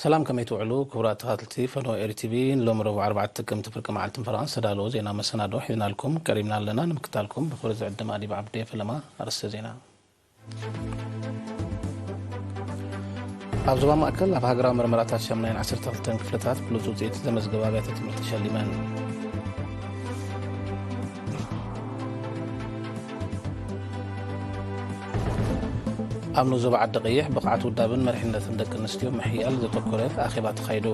ሰላም፣ ከመይ ትውዕሉ ክቡራት ተኸታተልቲ ፈነወ ኤሪ ቲቪ? ንሎሚ ረቡዕ ኣርባዕተ ጥቅምቲ ፍርቂ መዓልቲ ንፈረቓ ዝተዳለወ ዜና መሰናዶ ሒዝናልኩም ቀሪብና ኣለና። ንምክታልኩም ብኽብሪ ዝዕድም ኣዲብ ዓብዴ። ፈለማ ኣርእስተ ዜና። ኣብ ዞባ ማእከል ኣብ ሃገራዊ መርመራታት ሻምናይን ዓሰርተ ክልተን ክፍልታት ብሉጽ ውጽኢት ዘመዝገባ ኣብያተ ትምህርቲ ተሸሊመን። ኣብ ንኡስ ዞባ ዓዲ ቀይሕ ብቕዓት ውዳብን መሪሕነትን ደቂ ኣንስትዮ ምሕያል ዘተኮረ ኣኼባ ተኻይዱ።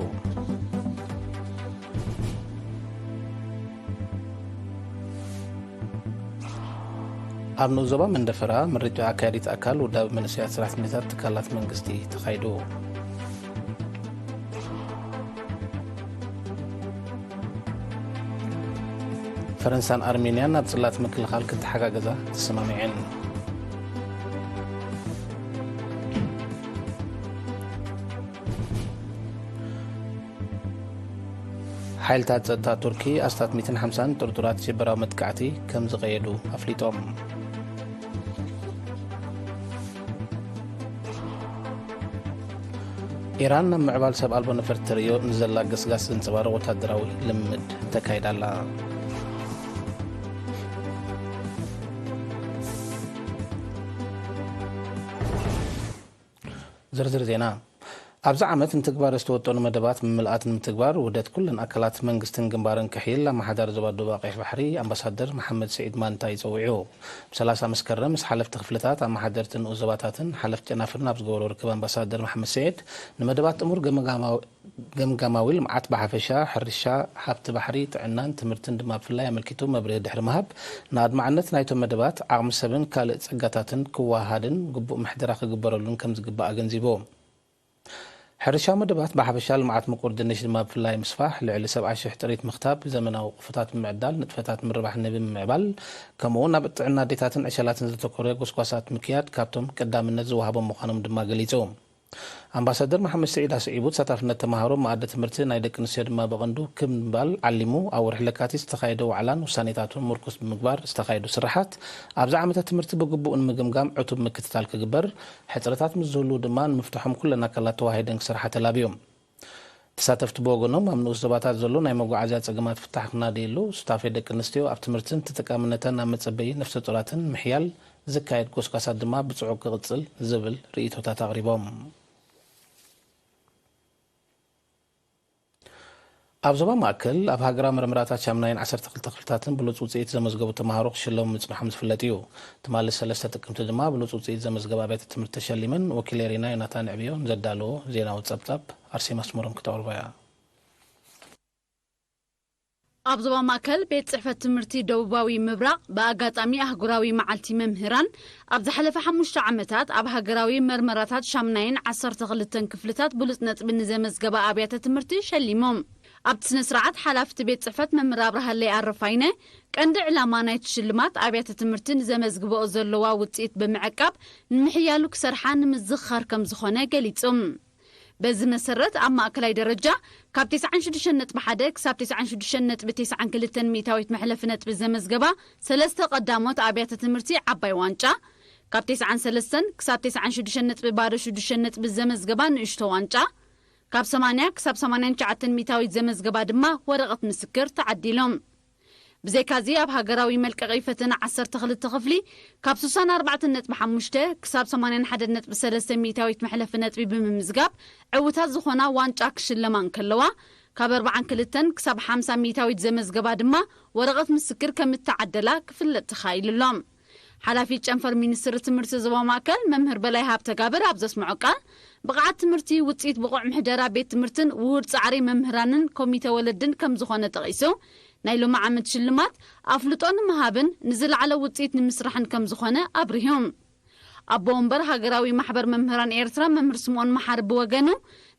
ኣብ ንኡስ ዞባ መንደፈራ ምርጫ ኣካያዲት ኣካል ውዳብ መንእሰያት ሰራሕተኛታት ትካላት መንግስቲ ተኻይዱ። ፈረንሳን ኣርሜንያን ኣብ ጽላት ምክልኻል ክተሓጋገዛ ተሰማሚዐን። ሓይልታት ጸጥታ ቱርኪ ኣስታት ሚእትን ሓምሳን ጥርጡራት ሽበራዊ መጥቃዕቲ ከም ዝቐየዱ ኣፍሊጦም። ኢራን ናብ ምዕባል ሰብ ኣልቦ ነፈርቲ ተርእዮ ንዘላ ገስጋስ ዘንጸባርቕ ወታደራዊ ልምምድ ተካይዳ ኣላ። ዝርዝር ዜና። ኣብዚ ዓመት ንትግባረ ዝተወጠኑ መደባት ብምልኣት ንምትግባር ውህደት ኩለን ኣካላት መንግስትን ግንባርን ከሕይል ኣመሓዳሪ ዞባ ደቡብ ቀይሕ ባሕሪ ኣምባሳደር መሓመድ ስዒድ ማንታይ ጸዊዑ። ብ30 መስከረም ምስ ሓለፍቲ ክፍልታት፣ ኣመሓደርቲ ንኡስ ዞባታትን ሓለፍቲ ጨናፍርን ኣብ ዝገበሮ ርክብ ኣምባሳደር መሓመድ ስዒድ ንመደባት ጥሙር ገምጋማዊ ገምጋማዊ ልምዓት ብሓፈሻ፣ ሕርሻ፣ ሃብቲ ባሕሪ፣ ጥዕናን ትምህርትን ድማ ብፍላይ ኣመልኪቱ መብርሂ ድሕሪ ምሃብ፣ ንኣድማዕነት ናይቶም መደባት፣ ዓቕሚ ሰብን ካልእ ጸጋታትን ክወሃሃድን ግቡእ ምሕደራ ክግበረሉን ከም ዝግባእ ኣገንዚቡ። ሕርሻዊ መደባት ብሓፈሻ፣ ልምዓት ምቁር ድንሽ ድማ ብፍላይ ምስፋሕ፣ ልዕሊ ሰብዓ ሽሕ ጥሪት ምኽታብ፣ ዘመናዊ ቆፎታት ብምዕዳል፣ ንጥፈታት ምርባሕ ንህቢ ምምዕባል፣ ከምኡ'ውን ኣብ ጥዕና ኣዴታትን ዕሸላትን ዘተኮረ ጎስጓሳት ምክያድ ካብቶም ቀዳምነት ዝወሃቦም ምዃኖም ድማ ገሊጹ። ኣምባሳደር መሓመድ ስዒድ ኣስዒቡ፣ ተሳታፍነት ተመሃሮ መኣዲ ትምህርቲ ናይ ደቂ ኣንስትዮ ድማ ብቐንዱ ክብ ንምባል ዓሊሙ፣ ኣብ ወርሒ ለካቲት ዝተኻየደ ዋዕላን ውሳኔታቱን ምርኩስ ብምግባር ዝተኻየዱ ስራሓት፣ ኣብዚ ዓመተ ትምህርቲ ብግቡእ ንምግምጋም ዕቱብ ምክትታል ክግበር፣ ሕጽረታት ምስ ዝህልዉ ድማ ንምፍትሖም ኩለን ኣካላት ተዋሂደን ክሰርሓ ተላብዮም። ተሳተፍቲ ብወገኖም፣ ኣብ ንኡስ ዞባታት ዘሎ ናይ መጓዓዝያ ጸገማት ፍታሕ ክናደየሉ፣ ሱታፌ ደቂ ኣንስትዮ ኣብ ትምህርትን ተጠቃምነተን ኣብ መጸበዪ ነፍሰ ጡራትን ምሕያል ዝካየድ ጎስጓሳት ድማ ብጽዑቕ ክቕጽል ዝብል ርእይቶታት ኣቕሪቦም። ኣብ ዞባ ማእከል፣ ኣብ ሃገራዊ መርመራታት ሻምናይን ዓሰርተ ክልተ ክፍልታትን ብሉጽ ውጽኢት ዘመዝገቡ ተማሃሮ ክሽለሙ ምጽንሖም ዝፍለጥ እዩ። ትማሊ ሰለስተ ጥቅምቲ ድማ ብሉጽ ውጽኢት ዘመዝገባ ኣብያተ ትምህርቲ ተሸሊመን። ወኪል ኤሪና ዮናታን ዕብዮ ንዘዳለዎ ዜናዊ ጸብጻብ ኣርሴማ ኣስመሮም ክተቕርቦ እያ። ኣብ ዞባ ማእከል ቤት ጽሕፈት ትምህርቲ ደቡባዊ ምብራቕ ብኣጋጣሚ ኣህጉራዊ መዓልቲ መምህራን ኣብ ዝሓለፈ ሓሙሽተ ዓመታት ኣብ ሃገራዊ መርመራታት ሻምናይን ዓሰርተ ክልተን ክፍልታት ብሉጽ ነጥቢ ንዘመዝገባ ኣብያተ ትምህርቲ ሸሊሞም። ኣብቲ ስነ ስርዓት ሓላፍቲ ቤት ጽሕፈት መምህር ኣብርሃለይ ኣረፋይነ ቀንዲ ዕላማ ናይቲ ሽልማት ኣብያተ ትምህርቲ ንዘመዝግበኦ ዘለዋ ውጽኢት ብምዕቃብ ንምሕያሉ ክሰርሓ ንምዝኽኻር ከም ዝኾነ ገሊጹ። በዚ መሰረት ኣብ ማእከላይ ደረጃ ካብ ተስዓን ሽዱሽተን ነጥቢ ሓደ ክሳብ ተስዓን ሽዱሽተን ነጥቢ ተስዓን ክልተን ሚእታዊት መሕለፊ ነጥቢ ዘመዝገባ ሰለስተ ቀዳሞት ኣብያተ ትምህርቲ ዓባይ ዋንጫ፣ ካብ ተስዓን ሰለስተን ክሳብ ተስዓን ሽዱሽተን ነጥቢ ባዶ ሽዱሽተ ነጥቢ ዘመዝገባ ንእሽቶ ዋንጫ፣ ካብ ሰማንያ ክሳብ ሰማንያን ትሽዓተን ሚእታዊት ዘመዝገባ ድማ ወረቐት ምስክር ተዓዲሎም። ብዘይካዚ ኣብ ሃገራዊ መልቀቒ ፈተነ ዓሰርተ ክልተ ክፍሊ ካብ ስሳን ኣርባዕተን ነጥቢ ሓሙሽተ ክሳብ ሰማንያን ሓደን ነጥቢ ሰለስተ ሚእታዊት መሕለፊ ነጥቢ ብምምዝጋብ ዕውታት ዝኾና ዋንጫ ክሽለማ እንከለዋ፣ ካብ ኣርባዓን ክልተን ክሳብ ሓምሳ ሚእታዊት ዘመዝገባ ድማ ወረቐት ምስክር ከም እተዓደላ ክፍለጥ ተኻኢሉ ኣሎ። ሓላፊት ጨንፈር ሚኒስትሪ ትምህርቲ ዞባ ማእከል መምህር በላይ ሃብተጋብር ኣብ ዘስምዖ ቃል፣ ብቕዓት ትምህርቲ ውጽኢት ብቑዕ ምሕደራ ቤት ትምህርትን ውሁድ ጻዕሪ መምህራንን ኮሚተ ወለድን ከም ዝኾነ ጠቒሱ፣ ናይ ሎሚ ዓመት ሽልማት ኣፍልጦ ንምሃብን ንዝለዓለ ውጽኢት ንምስራሕን ከም ዝኾነ ኣብሪሁ። ኣቦ ወንበር ሃገራዊ ማሕበር መምህራን ኤርትራ መምህር ስምኦን መሓሪ ብወገኑ፣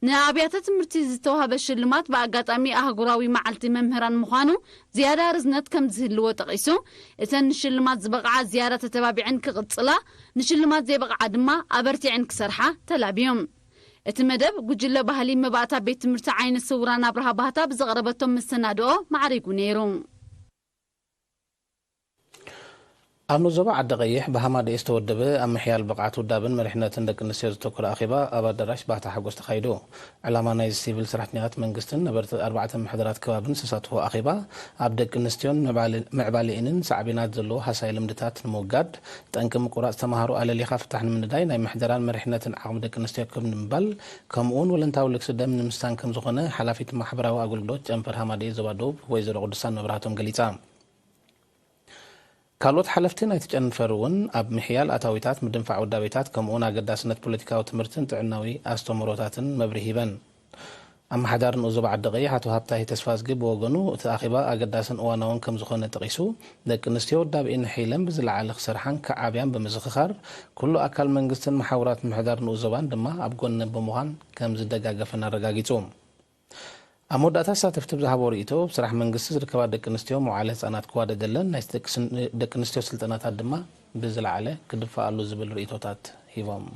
ንኣብያተ ትምህርቲ ዝተዋህበ ሽልማት ብኣጋጣሚ ኣህጉራዊ መዓልቲ መምህራን ምዃኑ ዝያዳ ርዝነት ከም ዝህልዎ ጠቒሱ፣ እተን ንሽልማት ዝበቕዓ ዝያዳ ተተባቢዐን ክቕጽላ፣ ንሽልማት ዘይበቕዓ ድማ ኣበርቲዐን ክሰርሓ ተላብዮም። እቲ መደብ ጉጅለ ባህሊ መባእታ ቤት ትምህርቲ ዓይነ ስውራን ኣብርሃ ባህታ ብዘቕረበቶም መሰናድኦ ማዕሪጉ ነይሩ። ኣብ ንዞባ ዓዲ ቀይሕ ብሃማደኤ ዝተወደበ ኣብ ምሕያል ብቕዓት ውዳብን መሪሕነትን ደቂ ኣንስትዮ ዘተኮረ ኣኼባ ኣብ ኣዳራሽ ባህታ ሓጎስ ተኻይዱ። ዕላማ ናይዚ ሲቪል ሰራሕተኛታት መንግስትን ነበርቲ ኣርባዕተ ምሕደራት ከባብን ዝተሳተፎ ኣኼባ፣ ኣብ ደቂ ኣንስትዮን ምዕባለ-፣ ምዕባሌኤንን ሳዕቤናት ዘለዎ ሃሳይ ልምድታት ንምውጋድ፣ ጠንቂ ምቁራጽ ተማሃሮ ኣለሊኻ ፍታሕ ንምንዳይ ናይ ምሕደራን መሪሕነትን ዓቕሚ ደቂ ኣንስትዮ ክብ ንምባል፣ ከምኡውን ወለንታዊ ልግሲ ደም ንምስታን ከም ዝኾነ ሓላፊት ማሕበራዊ ኣገልግሎት ጨንፈር ሃማደኤ ዞባ ደቡብ ወይዘሮ ቅዱሳን መብራህቶም ገሊጻ። ካልኦት ሓለፍቲ ናይቲ ጨንፈር እውን ኣብ ምሕያል ኣታዊታት፣ ምድንፋዕ ውዳቤታት፣ ከምኡውን ኣገዳስነት ፖለቲካዊ ትምህርትን ጥዕናዊ ኣስተምህሮታትን መብርሂ ሂበን። ኣመሓዳሪ ንኡስ ዞባ ዓዲ ቀይሕ ኣቶ ሃብታይ ተስፋዝጊ ብወገኑ፣ እቲ ኣኼባ ኣገዳስን እዋናውን ከም ዝኾነ ጠቒሱ፣ ደቂ ኣንስትዮ ውዳቤኤን ኣሕይለን ብዝለዓለ ክሰርሓን ክዓብያን ብምዝኽኻር፣ ኩሉ ኣካል መንግስትን መሓውራት ምምሕዳር ንኡስ ዞባን ድማ ኣብ ጎነን ብምዃን ከም ዝደጋገፈን ኣረጋጊጹ። ኣብ መወዳእታ ተሳተፍቲ ብዝሃቦ ርእይቶ፣ ኣብ ስራሕ መንግስቲ ዝርከባ ደቂ ኣንስትዮ መዋዕለ ህጻናት ክዋደደለን ናይ ደቂ ስን-፣ ደቂ ኣንስትዮ ስልጠናታት ድማ ብዝለዓለ ክድፋኣሉ ዝብል ርእይቶታት ሂቦም።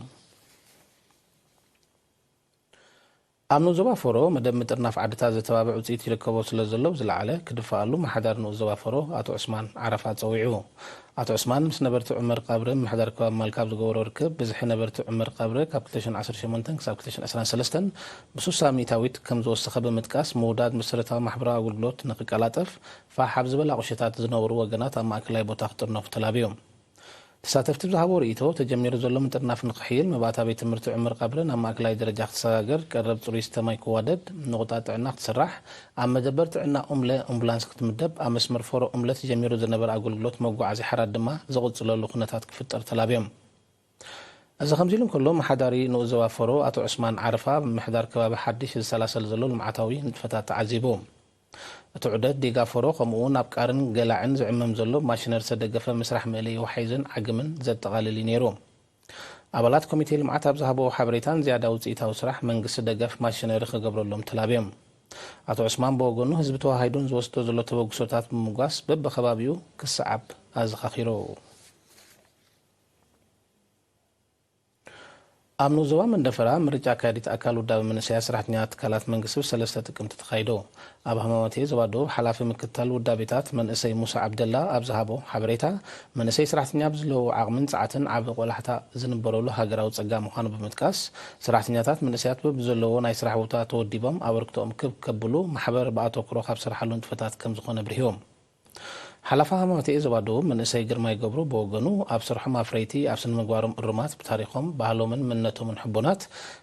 ኣብ ንኡስ ዞባ ፎሮ መደብ ምጥርናፍ ዓድታት ዘተባብዕ ውጽኢት ይርከቦ ስለ ዘሎ ብዝለዓለ ክድፋኣሉ ኣመሓዳሪ ንኡስ ዞባ ፎሮ ኣቶ ዑስማን ዓረፋ ጸዊዑ። ኣቶ ዑስማን ምስ ነበርቲ ዑመር ቀብሪ ምምሕዳር ከባቢ ማልካ ኣብ ዝገበሮ ርክብ፣ ብዝሒ ነበርቲ ዑመር ቀብሪ ካብ ክልተ ሽሕን ዓሰርተ ሸሞንተን ክሳብ ክልተ ሽሕን ዕስራን ሰለስተን ብስሳ ሚእታዊት ከም ዝወሰኸ ብምጥቃስ፣ ምውዳድ መሰረታዊ ማሕበራዊ ኣገልግሎት ንክቀላጠፍ ፋሕ ኣብ ዝበላ ቁሸታት ዝነበሩ ወገናት ኣብ ማእከላይ ቦታ ክጥርነፉ ተላብዮም። ተሳተፍቲ ብዝሃቦ ርእይቶ፣ ተጀሚሩ ዘሎ ምጥርናፍ ንክሕይል፣ መባእታ ቤት ትምህርቲ ዑመር ቀብሪ ናብ ማእከላይ ደረጃ ክተሰጋገር፣ ቀረብ ጽሩይ ዝስተ ማይ ክዋደድ፣ ንቑጣ ጥዕና ክትስራሕ፣ ኣብ መደበር ጥዕና ኡምለ ኣምቡላንስ ክትምደብ፣ ኣብ መስመር ፎሮ ኡምለ ተጀሚሩ ዝነበረ ኣገልግሎት መጓዓዝያ ሓራት ድማ ዝቕጽለሉ ኩነታት ክፍጠር ተላብዮም። እዚ ከምዚ ኢሉ እንከሎ፣ ኣመሓዳሪ ንኡስ ዞባ ፎሮ ኣቶ ዑስማን ዓረፋ፣ ኣብ ምምሕዳር ከባቢ ሓድሽ ዝሰላሰል ዘሎ ልምዓታዊ ንጥፈታት ተዓዚቡ። እቲ ዑደት ዲጋ ፎሮ፣ ከምኡ እውን ኣብ ቃርን ገላዕን ዝዕመም ዘሎ ብማሽነሪ ዝተደገፈ ምስራሕ መእለዪ ወሓይዝን ዓግምን ዘጠቓልል እዩ ነይሩ። ኣባላት ኮሚቴ ልምዓት ኣብ ዝሃብዎ ሓበሬታን ዝያዳ ውፅኢታዊ ስራሕ መንግስቲ ደገፍ ማሽነሪ ክገብረሎም ተላብዮም። ኣቶ ዑስማን ብወገኑ፣ ህዝቢ ተዋሃሂዱን ዝወስዶ ዘሎ ተበግሶታት ብምምጓስ፣ በብከባቢኡ ክሰዓብ ኣዘኻኺሩ። ኣብ ንኡስ ዞባ መንደፈራ፣ ምርጫ ኣካያዲት ኣካል ውዳበ መንእሰያት ሰራሕተኛታት ትካላት መንግስቲ ብሰለስተ ጥቅምቲ ተኻይዶ። ኣብ ሃማማቴ ዞባ ደቡብ፣ ሓላፊ ምክትታል ውዳቤታት መንእሰይ ሙሳ ዓብደላ ኣብ ዝሃቦ ሓበሬታ፣ መንእሰይ ሰራሕተኛ ብዝለዎ ዓቕምን ጸዓትን ዓቢ ቆላሕታ ዝንበረሉ ሃገራዊ ጸጋ ምዃኑ ብምጥቃስ፣ ሰራሕተኛታት መንእሰያት በብዘለዎ ናይ ስራሕ ቦታ ተወዲቦም ኣበርክቶኦም ክብ ከብሉ ማሕበር ብኣተኩሮ ካብ ዝሰርሓሉ ንጥፈታት ከም ዝኾነ ኣብሪሆም። ሓላፊ ሃማማቴ ዞባ ደቡብ መንእሰይ ግርማይ ገብሩ ብወገኑ፣ ኣብ ስርሖም ኣፍረይቲ፣ ኣብ ስነ ምግባሮም እሩማት፣ ብታሪኾም፣ ባህሎምን መንነቶምን ሕቡናት፣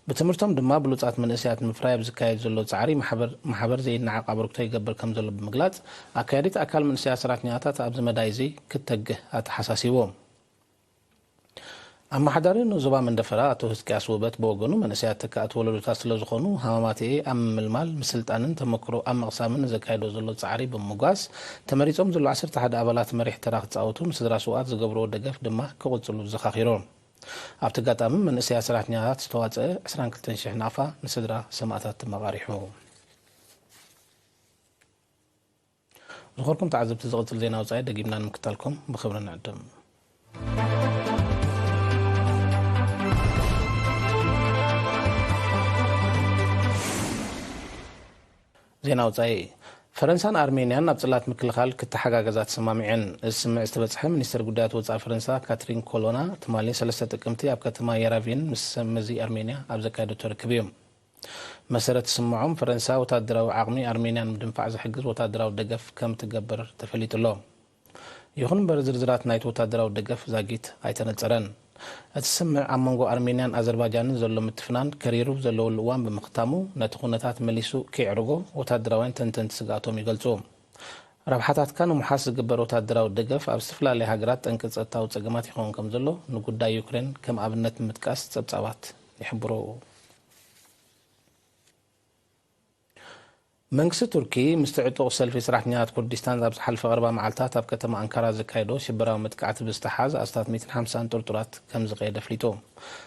ብትምህርቶም ድማ ብሉጻት መንእሰያት ንምፍራይ ኣብ ዝካየድ ዘሎ ጻዕሪ ማሕበር፣ ማሕበር ዘይነዓቕ ኣበርክቶ ይገብር ከም ዘሎ ብምግላጽ፣ ኣካያዲት ኣካል መንእሰያት ሰራሕተኛታት ኣብዚ መዳይ እዚ ክተግህ ኣተሓሳሲቡ። ኣመሓዳሪ ንኡስ ዞባ መንደፈራ ኣቶ ህዝቅያስ ውበት ብወገኑ፣ መንእሰያት ተካእቲ ወለዶታት ስለ ዝኾኑ፣ ሃማማቴ ኣብ ምምልማል፣ ምስልጣንን ተመክሮ ኣብ ምቕሳምን ዘካየዶ ዘሎ ጻዕሪ ብምምጓስ፣ ተመሪጾም ዘለዉ ዓሰርተ ሓደ ኣባላት መሪሕ ተራ ክጻወቱ፣ ንስድራ ስውኣት ዝገብርዎ ደገፍ ድማ ክቕጽሉ ዘኻኺሩ። ኣብቲ ኣጋጣሚ፣ መንእሰያት ሰራሕተኛታት ዝተዋጽአ ዕስራን ክልተን ሽሕ ናቕፋ ንስድራ ሰማእታት ተመቓሪሑ። ዝኸበርኩም ተዓዘብቲ፣ ዝቕጽል ዜና ወጻኢ ደጊምና ንምክታልኩም ብኽብሪ ንዕድም። ዜና ወጻኢ። ፈረንሳን ኣርሜንያን ኣብ ጽላት ምክልኻል ክተሓጋገዛ ተሰማሚዐን። እዚ ስምምዕ ዝተበጽሐ፣ ሚኒስተር ጉዳያት ወጻኢ ፈረንሳ ካትሪን ኮሎና ትማሊ ሰለስተ ጥቅምቲ ኣብ ከተማ የራቪን ምስ ሰብ መዚ ኣርሜንያ ኣብ ዘካየደቶ ርክብ እዩ። መሰረት ስምዖም፣ ፈረንሳ ወታደራዊ ዓቕሚ ኣርሜንያ ንምድንፋዕ ዝሕግዝ ወታደራዊ ደገፍ ከም ትገብር ተፈሊጡ ኣሎ። ይኹን እምበር፣ ዝርዝራት ናይቲ ወታደራዊ ደገፍ ዛጊት ኣይተነጸረን። እቲ ስምምዕ ኣብ መንጎ ኣርሜንያን ኣዘርባጃንን ዘሎ ምትፍናን ከሪሩ ዘለወሉ እዋን ብምኽታሙ፣ ነቲ ኩነታት መሊሱ ከየዕርጎ ወታደራውያን ተንተንቲ ስግኣቶም ይገልጹ። ረብሓታትካ ንምውሓስ ዝግበር ወታደራዊ ደገፍ ኣብ ዝተፈላለያ ሃገራት ጠንቂ ጸጥታዊ ጸገማት ይኸውን ከም ዘሎ ንጉዳይ ዩክሬን ከም ኣብነት ብምጥቃስ ጸብጻባት ይሕብሩ። መንግስቲ ቱርኪ ምስቲ ዕጡቕ ሰልፊ ሰራሕተኛታት ኩርዲስታን ኣብ ዝሓለፈ ቀረባ መዓልታት ኣብ ከተማ ኣንካራ ዘካየዶ ሽበራዊ መጥቃዕቲ ብዝተሓዝ ኣስታት ሚእትን ሓምሳን ጥርጡራት ከም ዝቐየደ ኣፍሊጡ።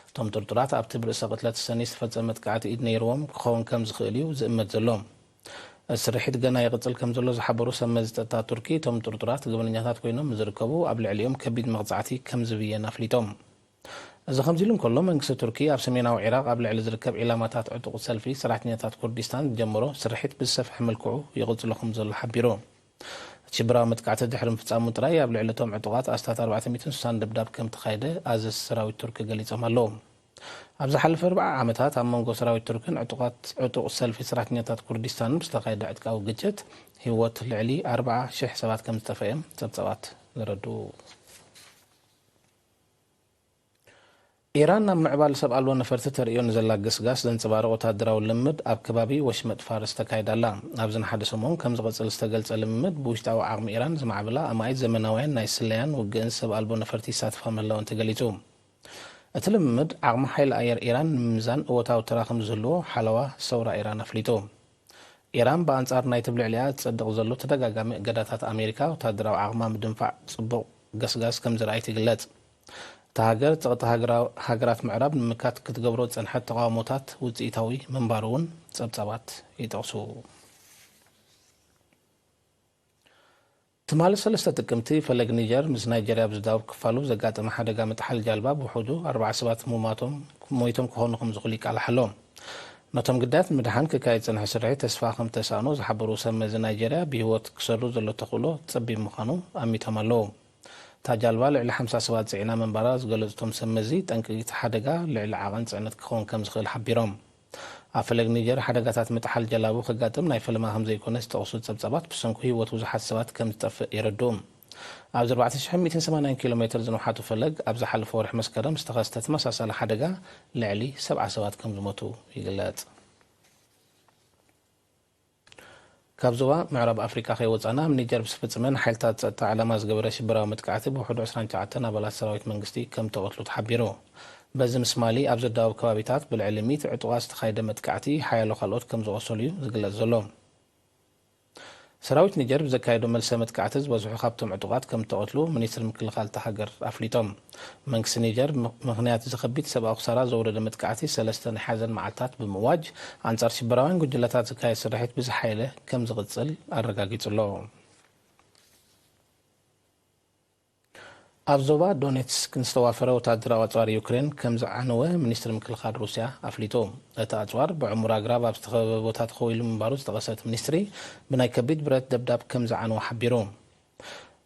እቶም ጥርጡራት ኣብቲ ብርእሰ ቅትለት ሰኒ ዝተፈጸመ መጥቃዕቲ ኢድ ነይርዎም ክኸውን ከም ዝኽእል እዩ ዝእመት ዘሎ። እቲ ስርሒት ገና ይቕጽል ከም ዘሎ ዝሓበሩ ሰብ መዚ ጸጥታ ቱርኪ፣ እቶም ጥርጡራት ገበነኛታት ኮይኖም ዝርከቡ ኣብ ልዕሊኦም ከቢድ መቕጻዕቲ ከም ዝብየን ኣፍሊጦም። እዚ ከምዚ ኢሉ እንከሎ፣ መንግስቲ ቱርኪ ኣብ ሰሜናዊ ዒራቕ ኣብ ልዕሊ ዝርከብ ዒላማታት ዕጡቕ ሰልፊ ሰራሕተኛታት ኩርዲስታን ዝጀመሮ ስርሒት ብዝሰፍሐ መልክዑ ይቕጽሎ ከም ዘሎ ሓቢሩ። እቲ ሽበራዊ መጥቃዕቲ ድሕሪ ምፍጻሙ ጥራይ ኣብ ልዕሊ እቶም ዕጡቓት ኣስታት ኣርባዕተ ሚእትን ስሳን ደብዳብ ከም ተኻየደ ኣዘዝቲ ሰራዊት ቱርኪ ገሊጾም ኣለዉ። ኣብ ዝሓለፈ ኣርብዓ ዓመታት ኣብ መንጎ ሰራዊት ቱርክን ዕጡቓት ዕጡቕ ሰልፊ ሰራሕተኛታት ኩርዲስታንን ብዝተኻየደ ዕጥቃዊ ግጭት ህይወት ልዕሊ ኣርብዓ ሽሕ ሰባት ከም ዝጠፍአ እዮም ጸብጻባት ዘረድኡ። ኢራን ናብ ምዕባል ሰብ ኣልቦ ነፈርቲ ተርእዮ ንዘላ ገስጋስ ዘንጸባርቕ ወተሃደራዊ ልምምድ ኣብ ከባቢ ወሽመጥ ፋርስ ተካይዳ ኣላ። ኣብዚ ንሓደ ሰሙን ከም ዝቕጽል ዝተገልጸ ልምምድ ብውሽጣዊ ዓቕሚ ኢራን ዝማዕበላ ኣማኢት ዘመናውያን ናይ ስለያን ውግእን ሰብ ኣልቦ ነፈርቲ ይሳተፋ ምህላወን ተገሊጹ። እቲ ልምምድ ዓቕሚ ሓይሊ ኣየር ኢራን ንምምዛን እወታዊ ተራ ከም ዝህልዎ ሓለዋ ሰውራ ኢራን ኣፍሊጡ። ኢራን ብኣንጻር ናይቲ ኣብ ልዕሊኣ ዝጸድቕ ዘሎ ተደጋጋሚ እገዳታት ኣሜሪካ ወተሃደራዊ ዓቕማ ምድንፋዕ ጽቡቕ ገስጋስ ከም ዝረኣየት ይግለጽ። እታ ሃገር ጸቕጢ ሃገራዊ ሃገራት ምዕራብ ንምምካት ክትገብሮ ዝጸንሐት ተቓውሞታት ውጽኢታዊ ምንባሩ እውን ጸብጻባት ይጠቕሱ። ትማሊ ሰለስተ ጥቅምቲ ፈለግ ኒጀር ምስ ናይጀርያ ኣብ ዝዳወብ ክፋሉ ብዘጋጠመ ሓደጋ ምጥሓል ጃልባ ብውሕዱ ኣርባዓ ሰባት ምማቶም ሞይቶም ክኾኑ ከም ዝኽእሉ ይቃላሕ ኣሎ። ነቶም ግዳያት ንምድሓን ክካየድ ዝጸንሐ ስርሒት ተስፋ ከም ተሳእኖ ዝሓበሩ ሰብ መዚ ናይጀርያ ብህይወት ክሰሩ ዘሎ ተኽእሎ ጸቢብ ምዃኑ ኣሚቶም ኣለዉ። እታ ጃልባ ልዕሊ ሓምሳ ሰባት ጽዒና ምንባራ ዝገለጹ እቶም ሰብ መዚ ጠንቂ እቲ ሓደጋ ልዕሊ ዓቐን ጽዕነት ክኸውን ከም ዝኽእል ሓቢሮም። ኣብ ፈለግ ኒጀር ሓደጋታት ምጥሓል ጀላቡ ከጋጥም ናይ ፈለማ ከም ዘይኮነ ዝጠቕሱ ጸብጻባት ብሰንኩ ህይወት ብዙሓት ሰባት ከም ዝጠፍእ የረድኡ። ኣብዚ ኣርባዕተ ሽሕን ሚእትን ሰማንያን ኪሎ ሜትር ዝንውሓቱ ፈለግ ኣብ ዝሓለፈ ወርሒ መስከረም ዝተኸስተ ተመሳሳሊ ሓደጋ ልዕሊ ሰብዓ ሰባት ከም ዝሞቱ ይግለጽ። ካብ ዞባ ምዕራብ ኣፍሪቃ ከይወጻና ኣብ ኒጀር ብዝፍጽመ ንሓይልታት ጸጥታ ዕላማ ዝገበረ ሽበራዊ መጥቃዕቲ ብውሕዱ ዕስራን ትሽዓተን ኣባላት ሰራዊት መንግስቲ ከም ተቐትሉ ተሓቢሩ። በዚ ምስ ማሊ ኣብ ዘዳወብ ከባቢታት ብልዕሊ ሚእቲ ዕጡቓት ዝተኻየደ መጥቃዕቲ ሓያሎ ካልኦት ከም ዝቖሰሉ እዩ ዝግለጽ ዘሎ። ሰራዊት ኒጀር ብዘካየዶ መልሰ መጥቃዕቲ ዝበዝሑ ካብቶም ዕጡቓት ከም ተቐትሉ ሚኒስትሪ ምክልኻል እታ ሃገር ኣፍሊጦም። መንግስቲ ኒጀር ም- ምኽንያት እዚ ከቢድ ሰብኣዊ ክሳራ ዘውረደ መጥቃዕቲ ሰለስተ ናይ ሓዘን መዓልታት ብምእዋጅ ኣንጻር ሽበራውያን ጉጅለታት ዝካየድ ስርሒት ብዝሓየለ ከም ዝቕጽል ኣረጋጊጹ ኣሎ። ኣብ ዞባ ዶኔትስክ ንዝተዋፈረ ወታደራዊ ኣጽዋር ዩክሬን ከም ዝዓነወ ሚኒስትሪ ምክልኻል ሩስያ ኣፍሊጡ። እቲ ኣጽዋር ብዕሙር ኣግራብ ኣብ ዝተኸበበ ቦታ ተኸዊሉ ምንባሩ ዝጠቐሰ እቲ ሚኒስትሪ ብናይ ከቢድ ብረት ደብዳብ ከም ዝዓነወ ሓቢሩ።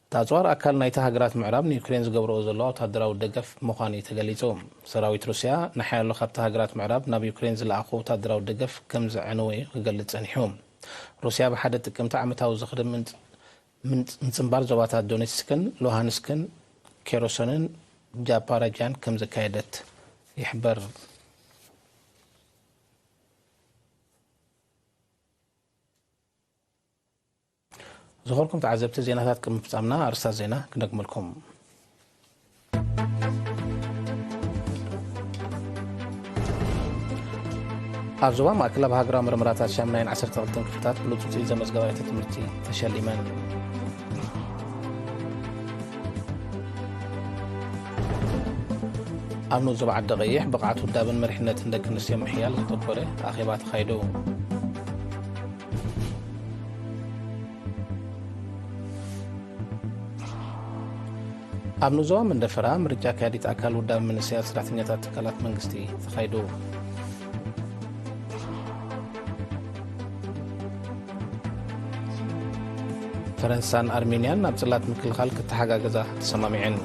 እቲ ኣጽዋር ኣካል ናይቲ ሃገራት ምዕራብ ንዩክሬን ዝገብርኦ ዘለዋ ወታደራዊ ደገፍ ምዃኑ እዩ ተገሊጹ። ሰራዊት ሩስያ ንሓያሎ ካብቲ ሃገራት ምዕራብ ናብ ዩክሬን ዝለኣኾ ወታደራዊ ደገፍ ከም ዘዕነወ እዩ ክገልጽ ጸኒሑ። ሩስያ ብሓደ ጥቅምቲ ዓመታዊ ዝኽሪ ምንጽ- ምንጽ- ምጽንባር ዞባታት ዶኔትስክን ሉሃንስክን ኬሮሶንን ጃፓራጃን ከም ዘካየደት ይሕበር። ዝኾርኩም ተዓዘብቲ ዜናታት ቅድሚ ፍጻምና ኣርስታት ዜና ክደግመልኩም። ኣብ ዞባ ማእከል ኣብ ሃገራዊ ምርምራታት ሻምናይን ዓሰርተ ክልተን ክፍልታት ብሉጽ ውጽኢት ዘመዝገባ ኣብያተ ትምህርቲ ተሸሊመን። ኣብ ንኡስ ዞባ ዓዲ ቀይሕ ብቕዓት ውዳበን መሪሕነትን ደቂ ኣንስትዮ ምሕያል ዘተኮረ ኣኼባ ተኻይዱ። ኣብ ንኡስ ዞባ መንደፈራ ምርጫ ኣካያዲት ኣካል ውዳበ መንእሰያት ሰራሕተኛታት ትካላት መንግስቲ ተኻይዱ። ፈረንሳን ኣርሜንያን ኣብ ጽላት ምክልኻል ክተሓጋገዛ ተሰማሚዐን።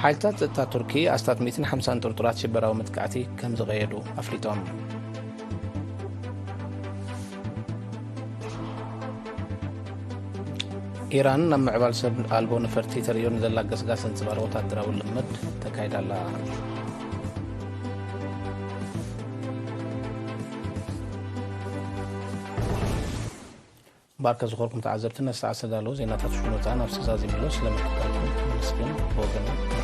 ሓይልታት ጸጥታ ቱርኪ ኣስታት ሚእትን ሓምሳን ጥርጡራት ሽበራዊ መጥቃዕቲ ከም ዝቐየዱ ኣፍሊጦም። ኢራን ናብ ምዕባል ሰብ ኣልቦ ነፈርቲ ተርእዮ ንዘላ ገስጋስ ዘንጸባርቕ ወታደራዊ ልምምድ ተካይዳ ኣላ። ባርከ ዝኾርኩም ተዓዘብቲ ነቲ ሰዓት ዝተዳለዉ ዜናታት ሽወደን ወጻኢ ናብ ስዛዚ ሚሎ ስለምክታልኩም ነመስግን። ብወገንና